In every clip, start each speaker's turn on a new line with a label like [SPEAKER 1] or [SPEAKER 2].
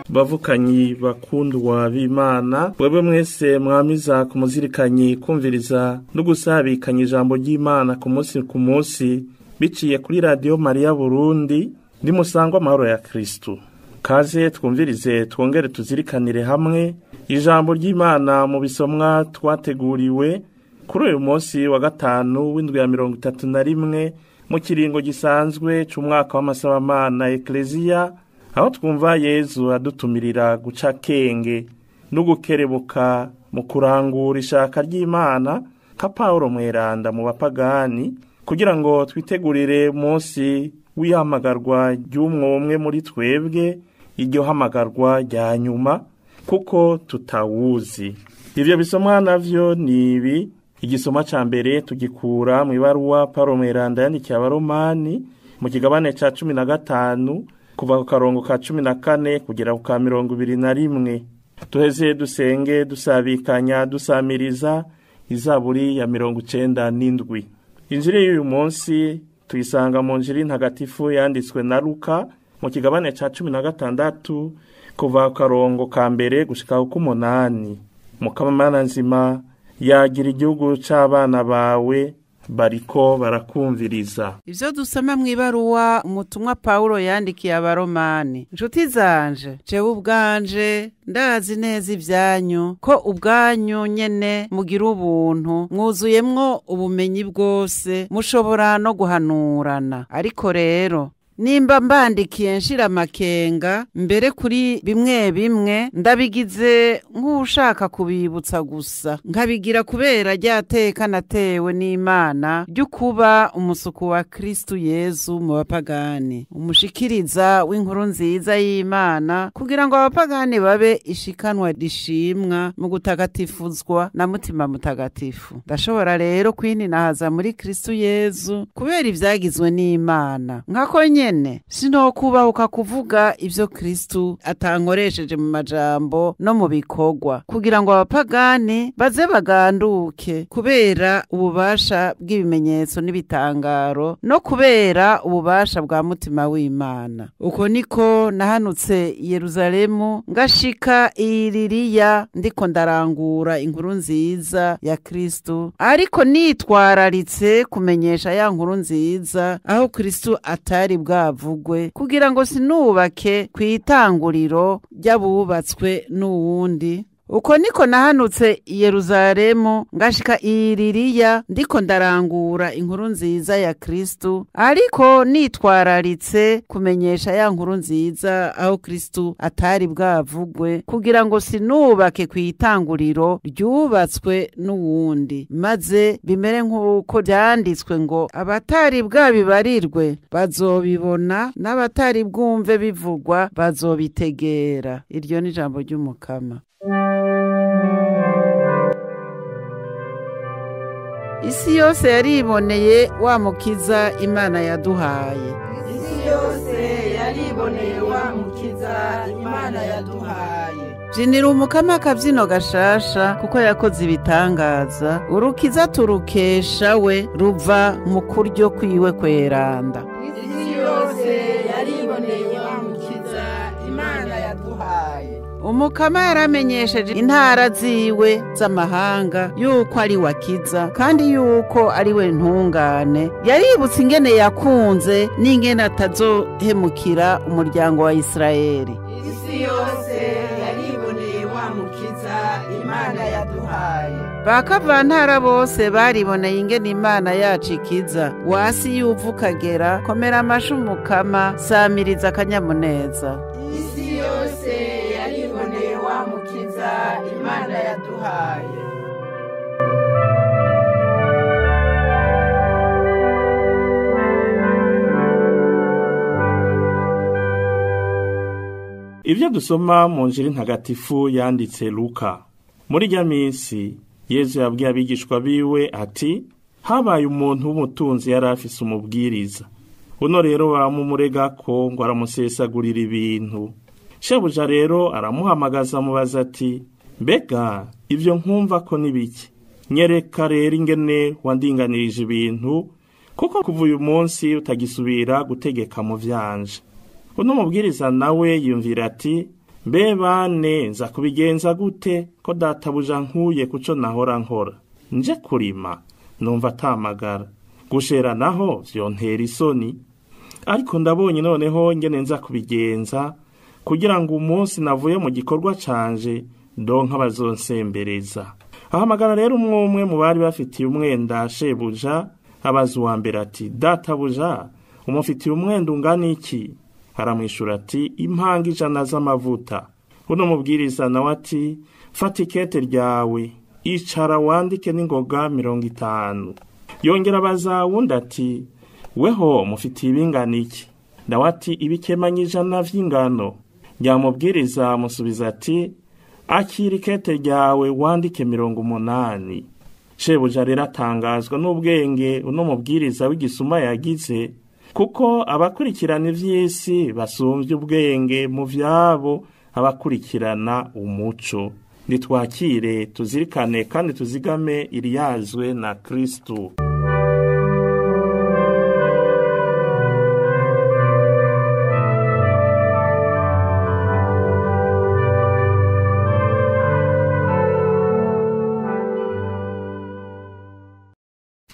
[SPEAKER 1] Bavukanyi bakundwa b'Imana, mwebwe mwese mwamiza kumuzirikanyi kumviriza no gusabikanya ijambo ry'Imana ku munsi ku munsi biciye kuri Radio Maria Burundi, ndimusangwa amahoro ya Kristo. Kaze twumvirize twongere tuzirikanire hamwe ijambo ry'Imana mu bisomwa twateguriwe kuri uyu munsi wa gatanu w'indwi ya 31 mu kiringo gisanzwe c'umwaka w'amasabamana Ecclesia, aho twumva Yezu adutumirira guca kenge no gukerebuka mu kurangura ishaka ry'Imana ka Paulo mweranda mu bapagani, kugira ngo twitegurire munsi wihamagarwa ry'umwe muri twebwe, iryo hamagarwa rya nyuma kuko tutawuzi. Ivyo bisomwa navyo ni ibi. Igisoma ca mbere tugikura mu ibaruwa Paulo mweranda yandikiye Abaromani mu kigabane ca 15 kuva ku karongo ka 14 kugera ku ka 21. Tuheze dusenge dusabikanya dusamiriza izaburi ya 97. Injiri y'uyu munsi tuyisanga mu Njiri ntagatifu yanditswe na Luka mu kigabane ca 16 kuva ku karongo ka mbere gushika ku 8. Mukamana nzima yagira igihugu c'abana bawe bariko barakumviriza.
[SPEAKER 2] Ivyo dusoma mw'ibaruwa umutumwa Paulo yandikiye Abaromani. Nshuti zanje, jewe ubwanje ndazi neza ivyanyu ko ubwanyu nyene mugira ubuntu, mwuzuyemwo ubumenyi bwose, mushobora no guhanurana. Ariko rero nimba mbandikiye nshira amakenga mbere kuri bimwe bimwe, ndabigize nk'ushaka kubibutsa gusa, nkabigira kubera ryateka natewe n'Imana ry'ukuba umusuku wa Kristu Yezu mu bapagani, umushikiriza w'inkuru nziza y'Imana, kugira ngo abapagani babe ishikanwa rishimwa mu gutagatifuzwa na Mutima Mutagatifu. Ndashobora rero kwininahaza muri Kristu Yezu kubera ivyagizwe n'Imana, nkako nyene sinokubahuka kuvuga ivyo Kristu atankoresheje mu majambo no mu bikorwa, kugira ngo abapagani baze baganduke kubera ububasha bw'ibimenyetso n'ibitangaro no kubera ububasha bwa Mutima w'Imana. Uko niko nahanutse Yeruzalemu ngashika Iliriya, ndiko ndarangura inkuru nziza ya Kristu, ariko nitwararitse kumenyesha ya nkuru nziza aho Kristu atari bwa avugwe, kugira ngo sinubake kwitanguriro ry'abubatswe n'uwundi. Uko niko nahanutse Yeruzalemu ngashika Iliriya, ndiko ndarangura inkuru nziza ya Kristu, ariko nitwararitse kumenyesha ya nkuru nziza aho Kristu atari bwavugwe, kugira ngo sinubake kwitanguriro ryubatswe n'uwundi, maze bimere nk'uko byanditswe ngo abatari bwabibarirwe bazobibona, n'abatari bwumve bivugwa bazobitegera. Iryo ni ijambo ry'Umukama. Isi yose yariboneye wa mukiza Imana yaduhaye.
[SPEAKER 3] Isi yose yariboneye wa mukiza Imana yaduhaye.
[SPEAKER 2] Jinira Umukama akabyino gashasha kuko yakoze ibitangaza. Urukiza turukesha we ruva mu kuryo kwiwe kweranda.
[SPEAKER 3] Isi yose yariboneye wa mukiza Imana yaduhaye.
[SPEAKER 2] Umukama yaramenyesheje intara ziwe z'amahanga yuko ari wakiza kandi yuko ari we ntungane. Yaributse ingene yakunze n'ingene atazohemukira umuryango wa Isirayeli.
[SPEAKER 3] Isi yose yariboneye wa mukiza Imana yaduhaye.
[SPEAKER 2] Bakavantara bose bariboneye ingene Imana yacu ikiza. Wasi yuvukagera komera amashi Umukama, samiriza akanyamuneza.
[SPEAKER 3] Isi yose yariboneye wa mukiza Imana yaduhaye.
[SPEAKER 1] Ivyo dusoma mu Njiri ntagatifu yanditse Luka. Muri rya minsi Yezu yabwiye abigishwa biwe ati: habaye umuntu w'umutunzi yari afise umubwiriza. Uno rero baramumurega ko ngo aramusesagurira ibintu. Shebuja rero aramuhamagaza amubaza ati: mbega ivyo nkumva ko nibiki? Nyereka rero ingene wandinganirije ibintu, kuko kuva uyu munsi utagisubira gutegeka mu vyanje. Uno mubwiriza nawe yumvira ati: Mbe bane nza kubigenza gute ko databuja nkuye kuco nahora nkora? Nje kurima numva atamagara, gushera naho vyontera isoni. Ariko ndabonye noneho ngene nza kubigenza kugira ngo umunsi navuye mu gikorwa canje ndonka bazonsembereza. Ahamagara rero umwe mu bari bafitiye umwenda shebuja, abaza uwa mbere ati: Databuja, umufitiye umwenda ungana iki? Aramwishura ati: Impanga 100 z'amavuta. Uno mubwiriza nawe ati: Fata ikete ryawe, icara wandike n'ingoga 50. Yongera abaza wundi ati: Weho mufitiye ibingana iki? Nawe ati: Ibikemanyi 100 vy'ingano. Yamubwiriza amusubiza ati: Akira ikete ryawe wandike 80. Shebuja rero atangazwa n'ubwenge uno mubwiriza w'igisuma yagize, kuko abakurikirana ivy'isi basumvye ubwenge mu vyabo abakurikirana umuco. Nitwakire, tuzirikane kandi tuzigame iriyazwe na Kristo.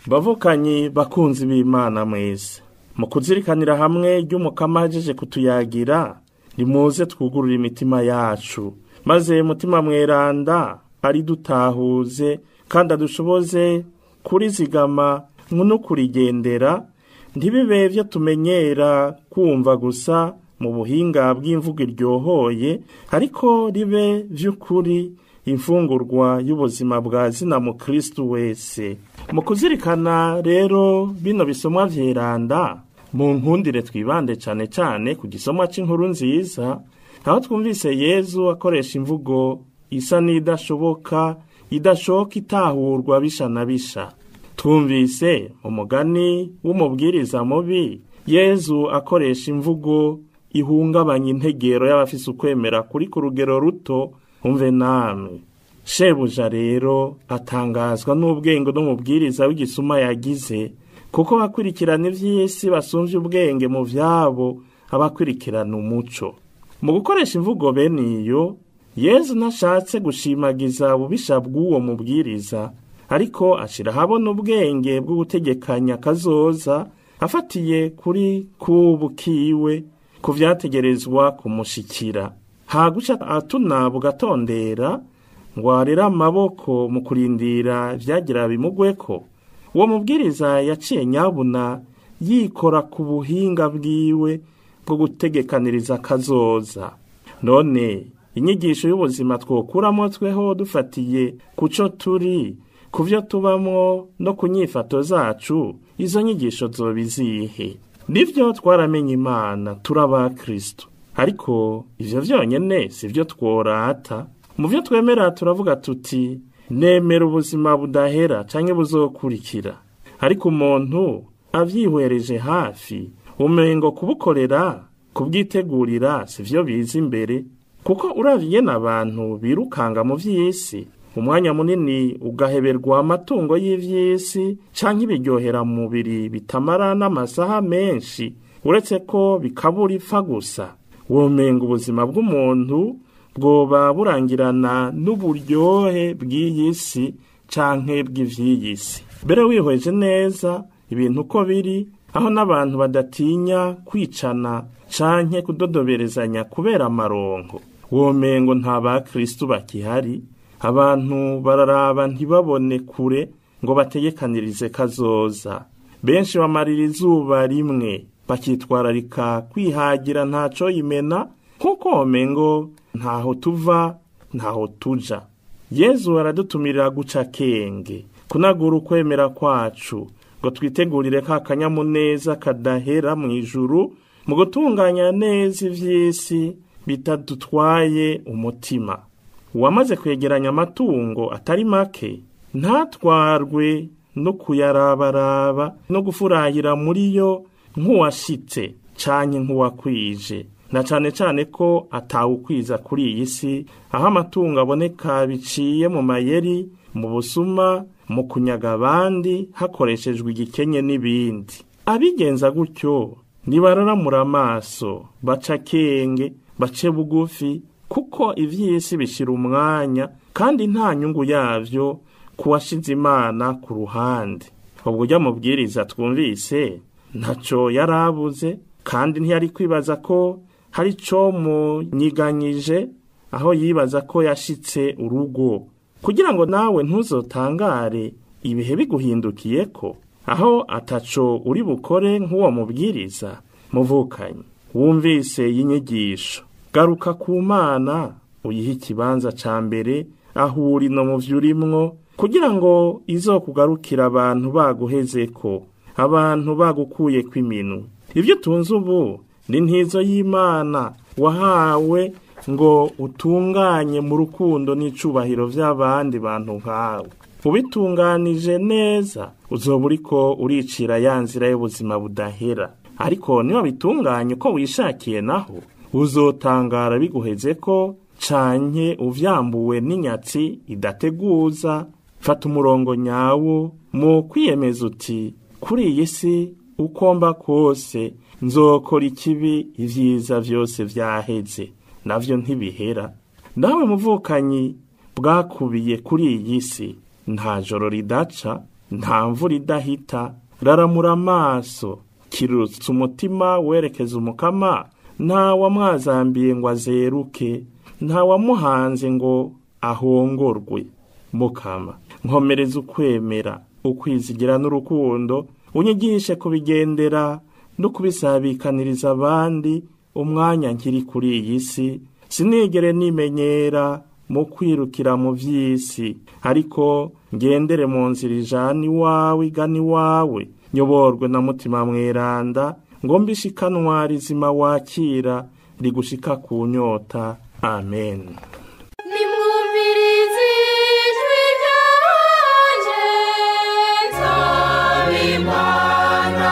[SPEAKER 1] Bavukanyi bakunzi b'Imana mwese, mu kuzirikanira hamwe ry'Umukama ahejeje kutuyagira, nimuze twugurure imitima yacu, maze Mutima Mweranda aridutahuze kandi adushoboze kurizigama no kurigendera, ntibibe vyo tumenyera kumva gusa mu buhinga bw'imvugo iryohoye, ariko ribe vy'ukuri imfungurwa y'ubuzima bwa zina mu Kristo wese. Mu kuzirikana rero bino bisomwa vyeranda, mu nkundire twibande cane cane ku gisomwa c'inkuru nziza, aho twumvise Yezu akoresha imvugo isa n'idashoboka, idashoka itahurwa bisha na bisha. Twumvise umugani w'umubwiriza mubi, Yezu akoresha imvugo ihungabanya integero y'abafise ukwemera kuri ku rugero ruto. Umve namwe. Shebuja rero atangazwa n'ubwenge n'umubwiriza w'igisuma yagize, kuko bakurikirana ivy'isi basumvye ubwenge mu vyabo abakurikirana umuco. Mu gukoresha imvugo bene iyo, Yezu ntashatse gushimagiza ububisha bw'uwo mubwiriza, ariko ashira ahabona ubwenge bwo gutegekanya kazoza afatiye kuri kubukiwe ku vyategerezwa kumushikira. Haguca atuna bugatondera ngo arere amaboko mu kurindira vyagira bimugweko. Uwo mubwiriza yaciye nyabuna yikora ku buhinga bwiwe bwo gutegekaniriza kazoza. None inyigisho y'ubuzima twokuramo tweho dufatiye kuco turi, kuvyo tubamwo no kunyifato zacu, izo nyigisho zobizihe? Nivyo twaramenye Imana, turaba Kristo, ariko ivyo vyonyene sivyo tworata. Mu vyo twemera turavuga tuti: nemera ubuzima budahera canke buzokurikira. Ariko umuntu avyihwereje hafi, umengo kubukorera, kubwitegurira sivyo biza imbere, kuko uravye n'abantu birukanga mu vy'isi, umwanya munini ugaheberwa amatungo y'ivy'isi canke ibiryohera mu mubiri bitamara n'amasaha menshi, uretse ko bikabura ipfa gusa. Womenga ubuzima bw'umuntu bwoba burangirana n'uburyohe bw'iyi si canke bw'ivy'iyi si. Mbere wihweje neza ibintu uko biri, aho n'abantu badatinya kwicana canke kudodoberezanya kubera amaronko, womengo nta ba Kristo bakihari. Abantu bararaba ntibabone kure ngo bategekanirize kazoza. Benshi bamarira izuba rimwe bakitwararika kwihagira ntaco yimena, kuko womengo ntaho tuva ntaho tuja. Yezu aradutumirira guca akenge, kunagura ukwemera kwacu, ngo twitegurire ka kanyamuneza kadahera mu ijuru, mu gutunganya neza ivy'isi bitadutwaye umutima. Uwamaze kwegeranya amatungo atari make, ntatwarwe no kuyarabaraba no gufurahira muri yo nk'uwashitse canke nk'uwakwije, na cane cane ko atawukwiza kuri iyi si, aho amatungo aboneka biciye mu mayeri, mu busuma, mu kunyaga abandi hakoreshejwe igikenye n'ibindi. Abigenza gutyo nibararamura amaso, baca akenge, bace bugufi, Kuko ivy'isi bishira umwanya kandi nta nyungu yavyo kuwashize Imana ku ruhande. Ubwo ujya mubwiriza twumvise ntaco yarabuze, kandi ntiyari kwibaza ko hari ico munyiganyije aho yibaza ko yashitse urugo. Kugira ngo nawe ntuzotangare ibihe biguhindukiyeko, aho ataco uri bukore nk'uwo mubwiriza. Muvukanye wumvise y'inyigisho, garuka ku Mana uyihe ikibanza ca mbere aho uri no mu vyo urimwo, kugira ngo izokugarukira abantu baguhezeko, abantu bagukuyeko iminwe. Ibyo utunze ubu ni ntizo y'Imana wahawe ngo utunganye mu rukundo n'icubahiro vy'abandi bantu nkawe. Ubitunganije neza uzoba uriko uricira ya nzira y'ubuzima budahera. Ariko niba bitunganye uko wishakiye naho uzotangara biguhezeko, canke uvyambuwe n'inyatsi idateguza. Fata umurongo nyawo mu kwiyemeza uti kuri iyi si uko mba kose nzokora ikibi, ivyiza vyose vyaheze navyo ntibihera. Nawe muvukanyi bwakubiye kuri iyi si, nta joro ridaca, nta mvura idahita. Raramura amaso, kirutsa umutima werekeza umukama. Nta wamwazambiye ngo azeruke, nta wamuhanze ngo ahongorwe. Mukama, nkomereza ukwemera, ukwizigira n'urukundo, unyigishe kubigendera no kubisabikaniriza abandi umwanya nkiri kuri iyi si. Sinigere nimenyera mu kwirukira mu vy'isi, ariko ngendere mu nzira ijana iwawe igana iwawe, nyoborwe na Mutima Mweranda, ngo mbishikanwa rizima wakira rigushika ku nyota. Amen.
[SPEAKER 4] Nimwumvirize ijwi ryanje, nsaba Imana.